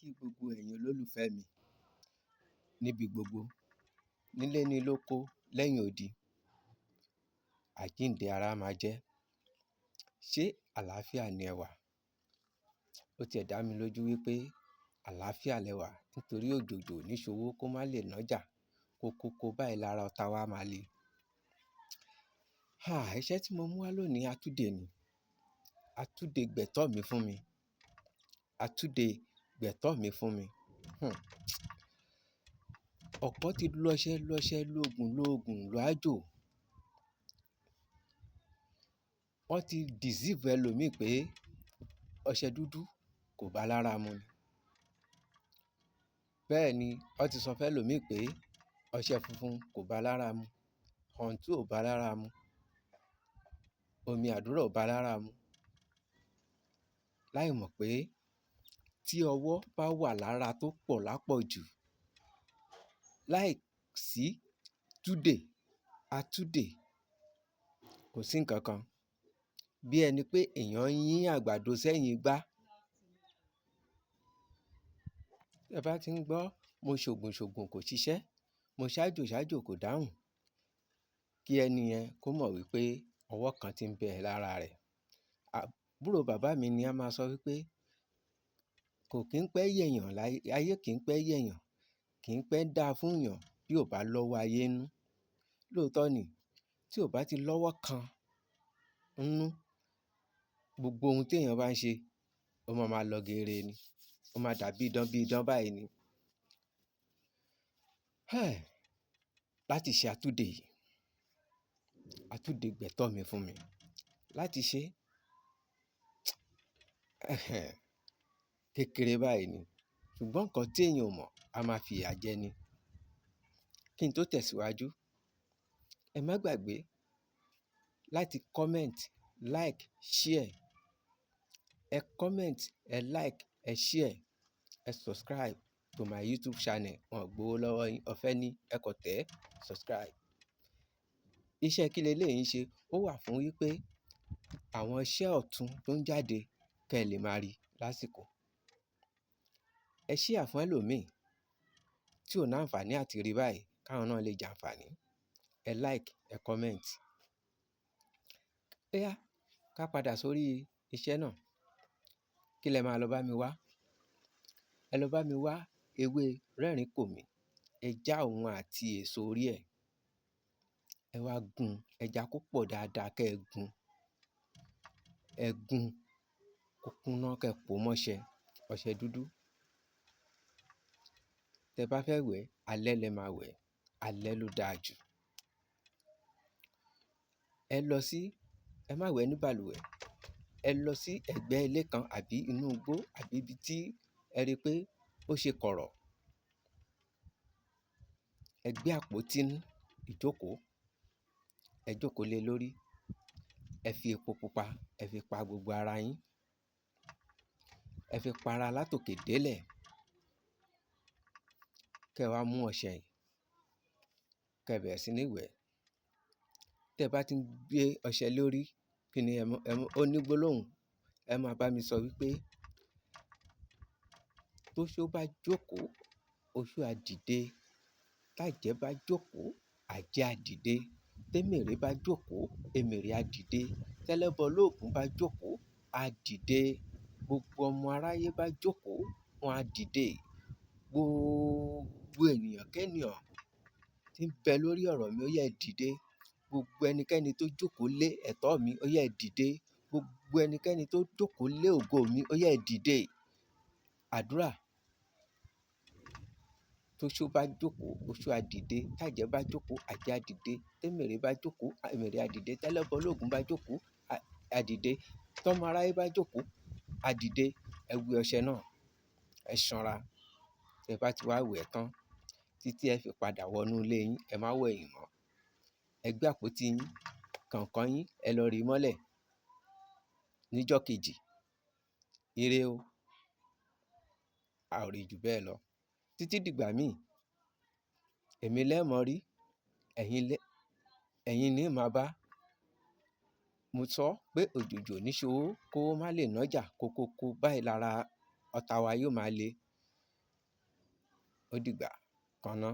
Kí gbogbo ẹ̀yin olólùfẹ́ mi níbi gbogbo, nílé ní lóko, lẹ́yìn odi, àjíǹde ara á máa jẹ́. Ṣé àlàáfíà ni ẹ wà? Ó tiẹ̀ dá mi lójú wí pé àlàáfíà lẹ wà nítorí òjòjò ò ní ṣowó kó má lè nájà, kókókó báyìí lára ọ̀tá wa máa le. Iṣẹ́ tí mo mú wá lónìí atúdè ni. Atúdè gbẹ̀tọ́ mi fún mi. Atúdè gbẹ̀tọ́ mi fún mi. Ọ̀pọ̀ ti lọṣẹ lọṣẹ loògùn loògùn lọ ájò. Wọ́n ti deceive ẹlòmíì pé ọṣẹ dúdú kò bá lára mu ni. Bẹ́ẹ̀ ni wọ́n ti sọ fẹ́lòmíì pé ọṣẹ funfun kò bá lára mu, họ̀ǹtú ò bá lára mu, omi àdúrà ò bá lára mu. Láì mọ̀ pé tí ọwọ́ bá wà lára tó pọ̀ lápọ̀jù, láì sí túdè, atúdè, kò sí nǹkan kan. Bí ẹni pé èèyàn ń yín àgbàdo sẹ́yìn igbá. Tẹ́ bá ti ń gbọ́ mo ṣògùn ṣògùn kò ṣiṣẹ́, mo ṣájò ṣájò kò dáhùn, kí ẹni yẹn kó mọ̀ wípé ọwọ́ kan ti ń bẹ lára rẹ̀. Àbúrò bàbá mi ni á máa sọ wípé kò kí ń pẹ́ yẹ̀yàn láyé, ayé kì í pẹ́ yẹ̀yàn, kì í pẹ́ dáa fún èèyàn bí ò bá lọ́wọ́ ayé ńnú. Lóòótọ́ ni, tí ò bá ti lọ́wọ́ kan ńnú, gbogbo ohun tí èèyàn bá ń ṣe, ó máa máa lọ geere ni. Ó máa dàbí idán bí idán báyìí ni. Láti ṣe atúdè yìí, atúdè gbẹ̀tọ́ mi fún mi. Láti ṣe kékeré báyìí ni. Ṣùgbọ́n nǹkan tí èèyàn ò mọ̀, a máa fi ìyà jẹ ni. Kí n tó tẹ̀síwájú, ẹ má gbàgbé láti comment, like, share. Ẹ comment, ẹ like, ẹ share, ẹ subscribe to my YouTube channel. Wọn ò gbowó lọ́wọ́ yín, ọ̀fẹ́ ni, ẹ kàn tẹ̀ subscribe. Iṣẹ́ kí leléyìí ń ṣe? Ó wà fún wípé àwọn iṣẹ́ ọ̀tun tó ń jáde kẹ́ ẹ lè máa rí lásìkò. Ẹ share fún ẹlòmíì tí ò ní àǹfààní àti rí báyìí káwọn náà lè jàǹfààní. Ẹ like, ẹ comment. Ó yá, ká padà sórí iṣẹ́ náà. Kí lẹ máa lọ bá mi wá? Ẹ lọ bá mi wá ewé rẹ́rìn-kòmí. Ẹ já òun àti èso orí ẹ̀. Ẹ wá gún, ẹ já kó pọ̀ dáadáa kẹ́ ẹ gún. Ẹ gún kó kúnná kẹ́ ẹ pò ó mọ́ṣẹ, ọṣẹ dúdú. Tẹ bá fẹ́ wẹ̀, alẹ́ lẹ máa wẹ̀, alẹ́ ló dáa jù. Ẹ lọ sí, ẹ má wẹ̀ ní balùwẹ̀. Ẹ lọ sí ẹ̀gbẹ́ ilé kan àbí inú igbó àbí ibi tí ẹ rí pé ó ṣe kọ̀rọ̀. Ẹ gbé àpótí ìjókòó, ẹ jókòó lé lórí. Ẹ fi epo pupa, ẹ fi pa gbogbo ara yín. Ẹ fi para látòkè délẹ̀. Kẹ́ ẹ wá mú ọṣẹ yìí, kẹ́ ẹ bẹ̀rẹ̀ sí ní wẹ̀. Tẹ́ ẹ bá ti ń gbé ọṣẹ lórí, kí ni ẹ mọ̀, ẹ mọ̀, ó ní gbólóhùn, ẹ máa bá mi sọ wípé tóṣó bá jókòó, oṣó á dìde. Tájẹ́ bá jókòó, àjẹ́ á dìde. Témèrè bá jókòó, èmèrè á dìde. Tẹ́lẹ́bọ lóògùn bá jókòó, á dìde. Gbogbo ọmọ aráyé bá jókòó, wọ́n á dìde. Gbogbo ènìyàn kéènìyàn tí ń bẹ lórí ọ̀rọ̀ mi, ó yá ẹ dìde. Gbogbo ẹnikẹ́ni tó jókòó lé ẹ̀tọ́ mi, ó yá ẹ dìde. Gbogbo ẹnikẹ́ni tó jókòó lé ògo mi, ó yá ẹ dìde. Àdúrà. Tóṣó bá jókòó, oṣó á dìde. Tájẹ́ bá jókòó, àjẹ́ á dìde. Témèrè bá jókòó, èmèrè á dìde. Tẹ́lẹ́bọ lóògùn bá jókòó, á dìde. Tọ́mọ aráyé bá jókòó, á dìde. Ẹ wẹ ọṣẹ náà, ẹ ṣanra. Tẹ bá ti wá wẹ̀ tán, títí ẹ fi padà wọnú ilé yín, ẹ má wẹ̀yìn mọ́. Ẹ gbé àpótí yín, kànkàn yín, ẹ lọ rì mọ́lẹ̀ níjọ́ kejì. Ire o. A ò rí ju bẹ́ẹ̀ lọ. Títí dìgbà míì, èmi lẹ́ mọ̀ rí, ẹ̀yin lẹ́, ẹ̀yin ní màá bá. Mo sọ pé òjòjò ní ṣowó kó má lè nájà kókókó báyìí lára ọ̀tá wa yóò máa le. Ó dìgbà kan ná.